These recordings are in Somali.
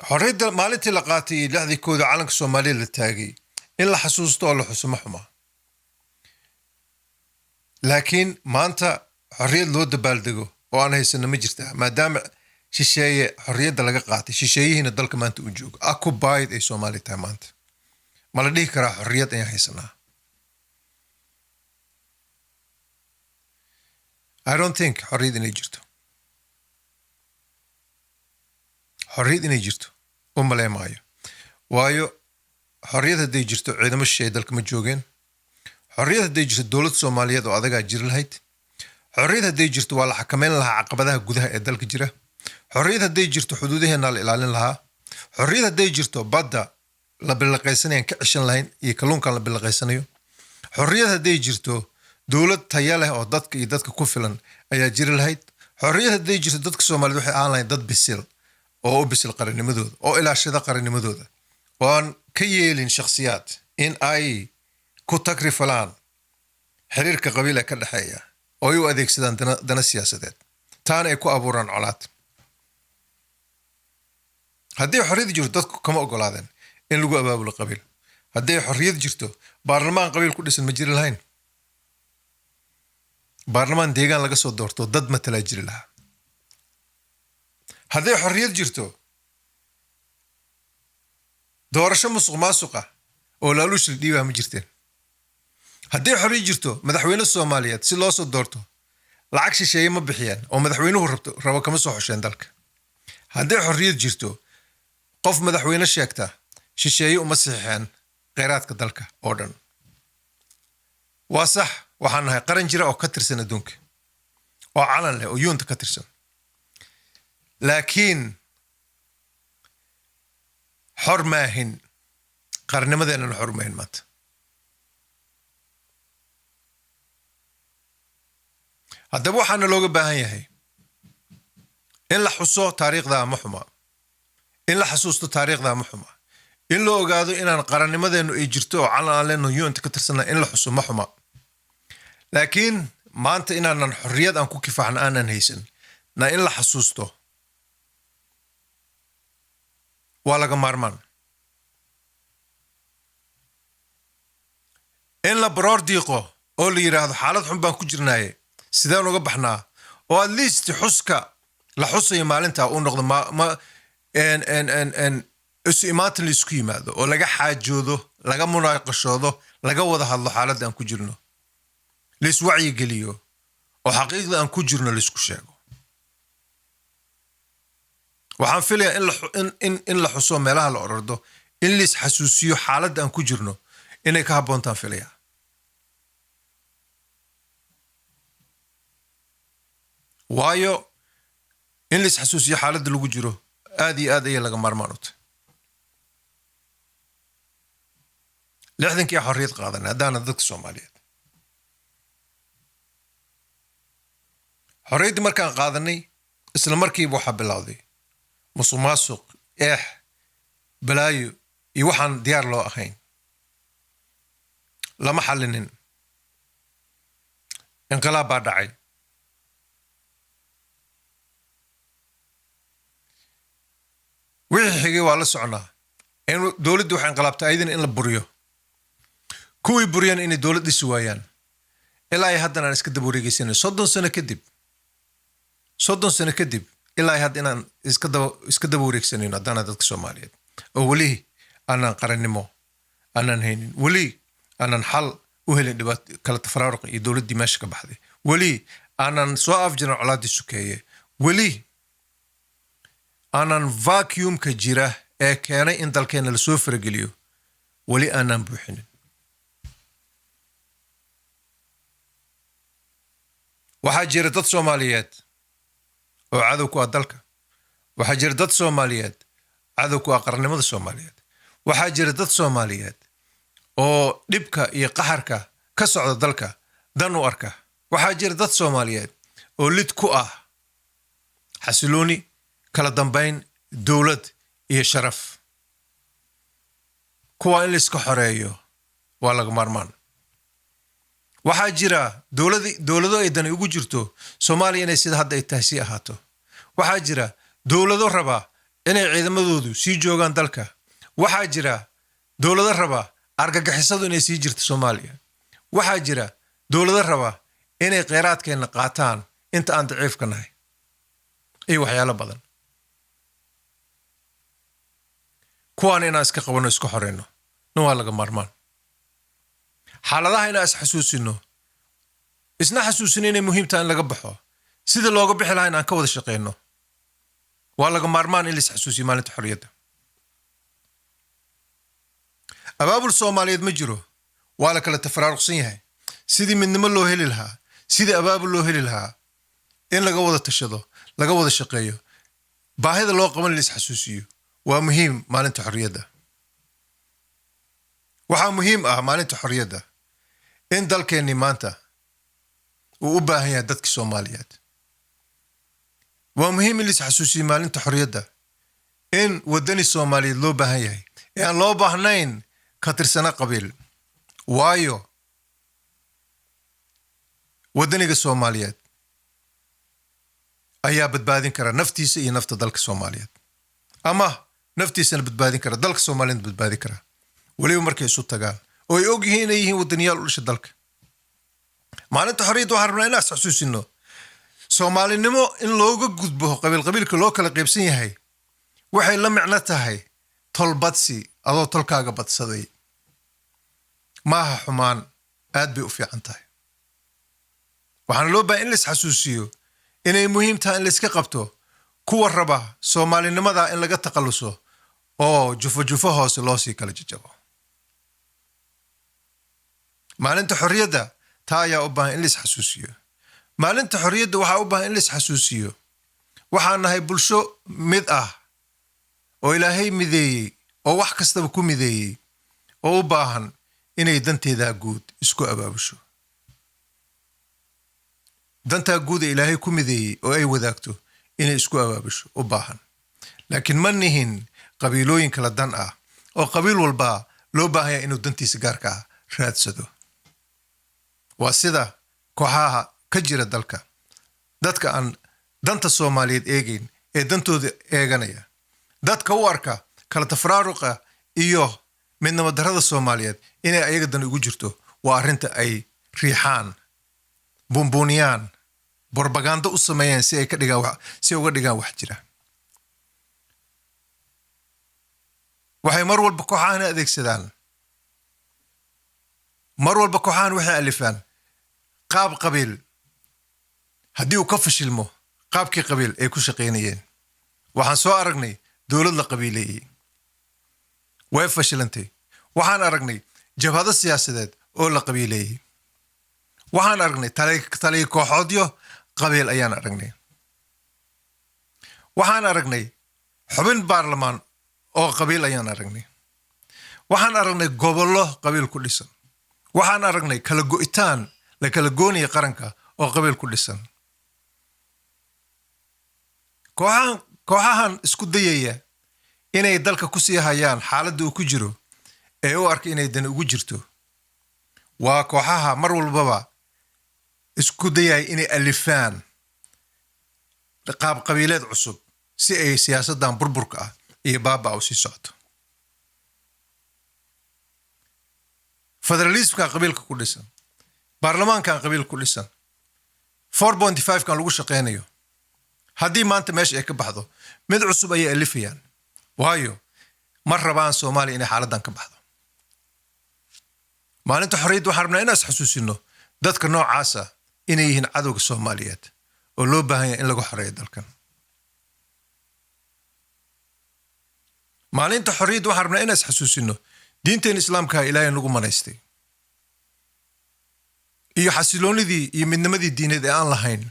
Xorriyadda maalintii la qaatay iyo 61-da calanka Soomaaliya la taagay in la xasuusto oo la xuso ma xuma, laakiin maanta xorriyad loo dabaaldego oo aan haysano ma jirtaa, maadaama shisheeye xorriyadda laga qaatay, shisheeyihiina dalka maanta u joogo, occupied ay Soomaaliya tahay. Maanta ma la dhihi karaa xorriyad ayaan haysanaa? I don't think xorriyad inay jirto. Xorriyad inay jirto u maley maayo, waayo xorriyad hadday jirto ciidamo shisheeye dalka ma joogeen. Xorriyad hadday jirto dowlad Soomaaliyeed oo adagaa jiri lahayd. Xorriyad hadday jirto waa la xakameyn lahaa caqabadaha gudaha ee dalka jira. Xorriyad hadday jirto xuduudaheennaa la ilaalin lahaa. Xorriyad hadday jirto badda la bilaqaysanayaan ka ceshan lahayn iyo kalluunkan la bilaqaysanayo. Xorriyad hadday jirto dowlad taya leh oo dadka iyo dadka ku filan ayaa jiri lahayd. Xorriyad hadday jirto dadka Soomaaliyed waxay ahaan lahayd dad bisil oo u bisil qarannimadooda oo ilaashada qarannimadooda oo aan ka yeelin shakhsiyaad in ay ku takrifalaan xiriirka qabiil ee ka dhexeeya oo ay u adeegsadaan dana siyaasadeed, taana ay ku abuuraan colaad. Haddii xorriyad jirto dadku kama ogolaadeen in lagu abaabulo qabiil. Hadday xorriyad jirto baarlamaan qabiil ku dhisan ma jiri lahayn, baarlamaan deegaan laga soo doorto dad matalaa jiri lahaa. Hadday xorriyad jirto doorasho musuq maasuqa oo laaluush la dhiibaa ma jirteen. Haddii xorriyad jirto madaxweyne Soomaaliyeed si loo soo doorto lacag shisheeye ma bixiyeen oo madaxweynuhu rabto rabo kama soo xosheen dalka. Haddii xorriyad jirto qof madaxweyne sheegta shisheeye uma saxiixeen kheyraadka dalka oo dhan. Waa sax, waxaan nahay qaran jira oo ka tirsan adduunka oo calan leh oo UN-ta ka tirsan, laakiin xor maahin, qarnimadeennana xor maahin maanta. Haddaba waxaana looga baahan yahay in la xuso taariikhdaa ma xuma, in la xasuusto taariikhdaa ma xuma, in la ogaado inaan qarannimadeennu ay jirto oo calan aan leenno UN-ta ka tirsanna in la xuso ma xuma, laakiin maanta inaanan xorriyad aan ku kifaxna aanan haysan na in la xasuusto waa laga maarmaan. In la baroor diiqo oo la yidhaahdo xaalad xun baan ku jirnaaye sideen uga baxnaa, oo at least xuska la xusayo maalinta uu noqdo ma en isu imaantan la isku yimaado oo laga xaajoodo, laga munaaqashoodo, laga wada hadlo xaaladda aan ku jirno, la iswacyigeliyo oo xaqiiqda aan ku jirno la isku sheego. Waxaan filayaa in la xuso meelaha la orordo, in la isxasuusiyo xaaladda aan ku jirno inay ka habboontaan filayaa. Waayo in la isxasuusiyo xaaladda lagu jiro aad iyo aad ayay laga maarmaan u tahay. 60-kii xorriyad qaadanay haddaana dadka Soomaaliyeed. Xorriyaddii markaan qaadanay isla markiiba waxaa bilowday musuq maasuq, eex, balaayo iyo waxaan diyaar loo ahayn. Lama xallinin, inqilaab baa dhacay. Wixii xigay waa la soconaa, in dowladdu waxay inqilaabtay ayadana in la buriyo, kuwii buriyana inay dowlad dhisi waayaan ilaa ay haddana aan iska daba wareegeysanay 30 sano kadib. 30 sano kadib ilaa ay hadda inaan iska daba wareegsanayno haddaana dadka Soomaaliyeed oo weli aanan qarannimo aanan haynin, weli aanan xal u helin dhibaato kala tafaraaruqa iyo dowladdii meesha ka baxday, weli aanan soo afjirin colaaddii sukeeye, weli aanan vacuumka jira ee keenay in dalkeena lasoo farageliyo weli aanan buuxinin. Waxaa jira dad Soomaaliyeed oo cadow ku ah dalka. Waxaa jira dad Soomaaliyeed cadow ku ah qarannimada Soomaaliyeed. Waxaa jira dad Soomaaliyeed oo dhibka iyo qaxarka ka socda dalka dan u arka. Waxaa jira dad Soomaaliyeed oo lid ku ah xasilooni, kala dambayn, dowlad iyo sharaf. Kuwa in layska xoreeyo waa laga maarmaan. Waxaa jira dowlado ay dani ugu jirto Soomaaliya inay sida hadda ay tahay sii ahaato. Waxaa jira dowlado raba Inay ciidamadoodu sii joogaan dalka. Waxaa jira dowlado raba argagixisadu inay sii jirto Soomaaliya. Waxaa jira dowlado raba inay kheyraadkeenna qaataan inta aan daciifka nahay, iyo waxyaalo badan. Kuwaan inaan iska qabanno, iska xoreyno na waa laga maarmaan. Xaaladaha inaan is xasuusino, isna xasuusino inay muhiim tahay in laga baxo, sida looga bixi lahaa in aan ka wada shaqeyno, waa laga maarmaan in la is xasuusiyo maalinta xorriyadda. Abaabul Soomaaliyeed ma jiro, waa la kala tafaraaruqsan yahay. Sidii midnimo loo heli lahaa, sidii abaabul loo heli lahaa, in laga wada tashado, laga wada shaqeeyo, baahida loo qaban la is xasuusiyo, waa muhiim maalinta xorriyadda. Waxaa muhiim ah maalinta xorriyadda in dalkeennii maanta uu u baahan yahay dadkii Soomaaliyeed. Waa muhiim in la is xasuusiyo maalinta xorriyadda in waddani Soomaaliyeed loo baahan yahay ee aan loo baahnayn ka tirsano qabiil, waayo waddaniga Soomaaliyeed ayaa badbaadin kara naftiisa iyo nafta dalka Soomaaliyeed, ama naftiisana badbaadin kara, dalka Soomaaliyeedna badbaadin kara, weliba markay isu tagaan oo ay og yihiin inay yihiin waddaniyaal u dhasha dalka. Maalinta xorriyadda waxaan rabnaa inaan is xasuusino Soomaalinimo in looga gudbo qabiil qabiilka loo kala qaybsan yahay. Waxay la micno tahay tolbadsi, adoo tolkaaga badsaday. Maaha xumaan, aad bay u fiican tahay. Waxaana loo bahay in la isxasuusiyo inay muhiim tahay in layska qabto kuwa raba Soomaalinimada in laga takhalluso oo jufo jufo hoose loo sii kala jajabo. Maalinta xorriyadda taa ayaa u baahan in la isxasuusiyo. Maalinta xorriyadda waxaa u baahan in la isxasuusiyo waxaan nahay bulsho mid ah oo Ilaahay mideeyey oo wax kastaba ku mideeyey, oo u baahan inay danteedaa guud isku abaabusho. Dantaa guud ee Ilaahay ku mideeyey oo ay wadaagto inay isku abaabusho u baahan. Laakiin ma nihin qabiilooyin kala dan ah oo qabiil walbaa loo baahan yahay inuu dantiisa gaarka ah raadsado. Waa sida kooxaha ka jira dalka, dadka aan danta Soomaaliyeed eegayn ee dantooda eeganaya, dadka u arka kala tafaraaruqa iyo midnimo darrada Soomaaliyeed inay ayaga dan ugu jirto. Waa arrinta ay riixaan, buunbuuniyaan, borbagando u sameeyaan si ay ka dhigaan, si ay uga dhigaan wax jira. Waxay mar walba kooxahan adeegsadaan, mar walba kooxahan waxay alifaan qaab qabiil. Haddii uu ka fashilmo qaabkii qabiil ay ku shaqaynayeen, waxaan soo aragnay dowlad la qabiileeyey, way fashilantay. Waxaan aragnay jabhado siyaasadeed oo la qabiileeyey. Waxaan aragnay taliya kooxoodyo qabiil ayaan aragnay. Waxaan aragnay xubin baarlamaan oo qabiil ayaan aragnay. Waxaan aragnay gobollo qabiil ku dhisan. Waxaan aragnay kala go'itaan la kala goonaya qaranka oo qabiil ku dhisan. Kooxahan isku dayaya inay dalka ku sii hayaan xaaladda uu ku jiro ee u arka inay dani ugu jirto, waa kooxaha mar walbaba isku dayaya inay alifaan qaab qabiileed cusub si ay siyaasaddan burburka ah iyo baaba u sii socoto. Federalismka qabiilka ku dhisan, baarlamaankan qabiilka ku dhisan, 4.5 kan lagu shaqeynayo, haddii maanta meesha ay ka baxdo, mid cusub ayay alifayaan, waayo ma rabaan Soomaaliya inay xaaladdan ka baxdo. Maalinta xorriyadda waxaan rabnaa inaan is xasuusino dadka noocaasa inay yihiin cadowga Soomaaliyeed oo loo baahan yahay in lagu xoreeyo dalkan. Maalinta xorriyadda waxaan rabnaa inaan is xasuusino diinteen Islaamkaa Ilaahay nagu manaystay iyo xasiloonidii iyo midnimadii diineed ee aan lahayn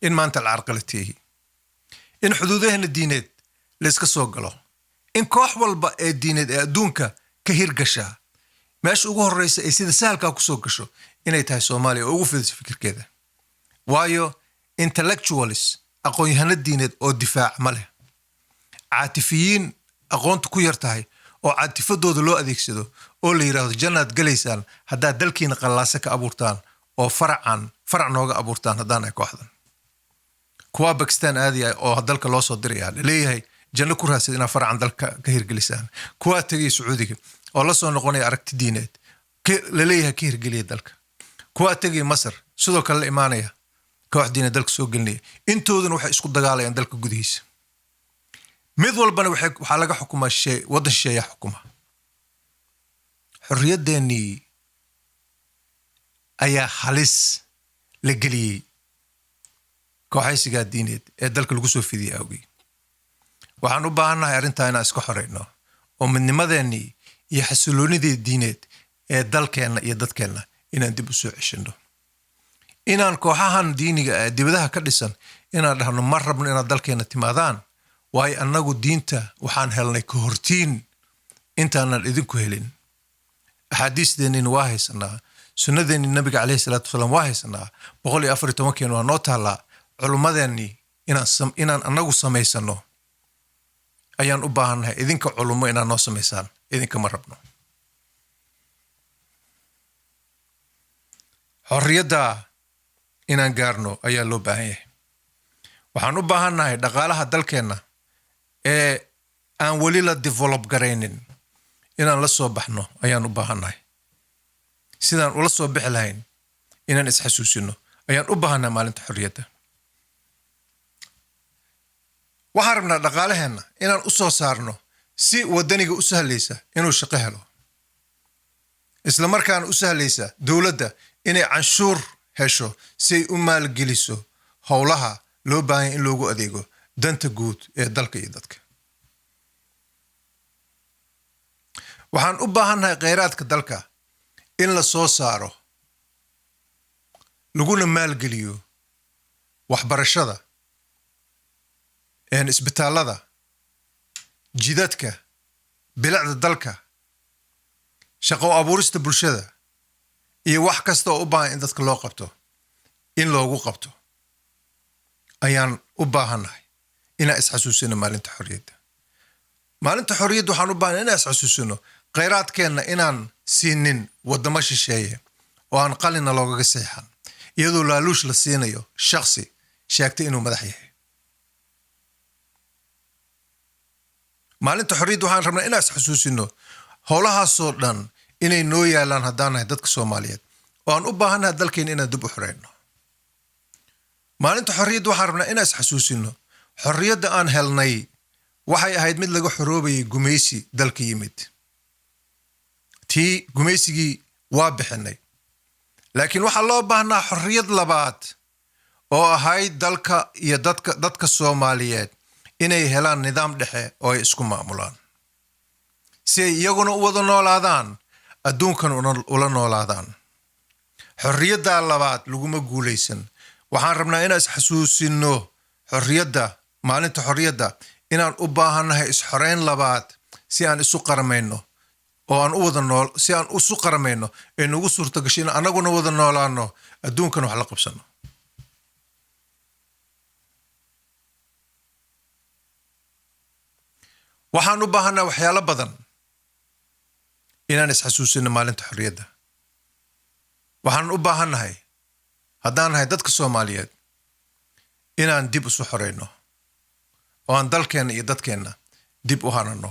in maanta la carqalateeyey, in xuduudaheena diineed la iska soo galo, in koox walba ee diineed ee adduunka ka hirgashaa meesha ugu horreysa ay sida sahalkaa kusoo gasho inay tahay Soomaaliya oo ugu fidayso fikirkeeda, waayo intellectuals, aqoon-yahano diineed oo difaac ma leh. Caatifiyiin aqoonta ku yar tahay oo caatifadooda loo adeegsado oo la yidhaahdo jannaad galaysaan haddaad dalkiina qallaase ka abuurtaan oo faracan farac nooga abuurtaan. Haddaan ay kooxdan kuwaa Bakistan aadaya oo dalka loo soo diraya laleeyahay Janno ku raadsada inaad faracan dalka ka hirgelisaan. Kuwaa tegaya Sacuudiga oo la soo noqonaya aragti diineed laleeyahay ka hirgeliya dalka. Kuwaa tegaya Masar, sidoo kale la imaanaya koox diineed dalka soo gelinaya. Intooduna waxay isku dagaalayaan dalka gudihiisa. Mid walbana waxaa laga xukumaa shisheeye, waddan shisheeyaa xukuma. Xorriyaddeenii ayaa halis la geliyey kooxaysigaa diineed ee dalka lagu soo fidiyey awgii. Waxaan u baahannahay arrintaa inaan iska xoreyno oo midnimadeennii iyo xasiloonidii diineed ee dalkeenna iyo dadkeenna inaan dib u soo ceshino, inaan kooxahan diiniga ah dibadaha ka dhisan inaan dhahno: ma rabno inaad dalkeenna timaadaan, waayo annagu diinta waxaan helnay ka hortiin intaanan idinku helin. Axaadiisteennina waa haysanaa, sunnadeennii Nabiga caleyhi salaatu wasalaam waa haysanaa, 114-keen waa noo taallaa. Culummadeennii inaan annagu samaysano ayaan u baahannahay. Idinka culummo inaad noo samaysaan idinkama rabno. Xorriyadda inaan gaarno ayaa loo baahan yahay. Waxaan u baahannahay dhaqaalaha dalkeenna ee aan weli la develop garaynin inaan la soo baxno ayaan u baahannahay. Sidaan ula soo bixi lahayn inaan isxasuusino ayaan u baahannahay maalinta xorriyadda. Waxaan rabnaa dhaqaalaheenna inaan u soo saarno si wadaniga u sahlaysa inuu shaqo helo, isla markaana u sahlaysa dowladda inay canshuur hesho si ay u maalgeliso howlaha loo baahanya in loogu adeego danta guud ee dalka iyo dadka. Waxaan u baahannahay kheyraadka dalka in la soo saaro laguna maalgeliyo waxbarashada, isbitaallada, jidadka, bilicda dalka, shaqo abuurista bulshada iyo wax kasta oo u baahan in dadka loo qabto in loogu qabto ayaan u baahannahay inaan isxasuusino maalinta xorriyadda. Maalinta xorriyadda waxaan u baahannahay inaan isxasuusino kheyraadkeenna inaan siinin waddamo shisheeye oo aan qalina loogaga seexan, iyadoo laaluush la siinayo shakhsi sheegtay inuu madax yahay. Maalinta xorriyadda waxaan rabnaa inaan isxasuusino howlahaasoo dhan inay noo yaalaan haddaan nahay dadka Soomaaliyeed oo aan u baahannahay dalkeena inaan dib u xoreyno. Maalinta xorriyadda waxaan rabnaa inaan isxasuusino xorriyadda aan helnay waxay ahayd mid laga xoroobayay gumaysi dalka yimid. Tii gumaysigii waa bixinay, laakiin waxaa loo baahnaa xorriyad labaad oo ahayd dalka iyo dadka Soomaaliyeed inay helaan nidaam dhexe oo ay isku maamulaan si ay iyaguna u wada noolaadaan, adduunkan ula noolaadaan. Xorriyaddaa labaad laguma guulaysan. Waxaan rabnaa inaan isxasuusino xorriyadda, maalinta xorriyadda, inaan u baahannahay isxoreyn labaad si aan isu qaramayno oo aan u wada nool, si aan isu qaramayno ee nagu suurta gasho in annaguna wada noolaano, adduunkana wax la qabsano. Waxaan u baahannahay waxyaalo badan inaan isxasuusino maalinta xorriyadda. Waxaan u baahannahay haddaan nahay dadka Soomaaliyeed inaan dib isu xoreyno oo aan dalkeenna iyo dadkeenna dib u hanano.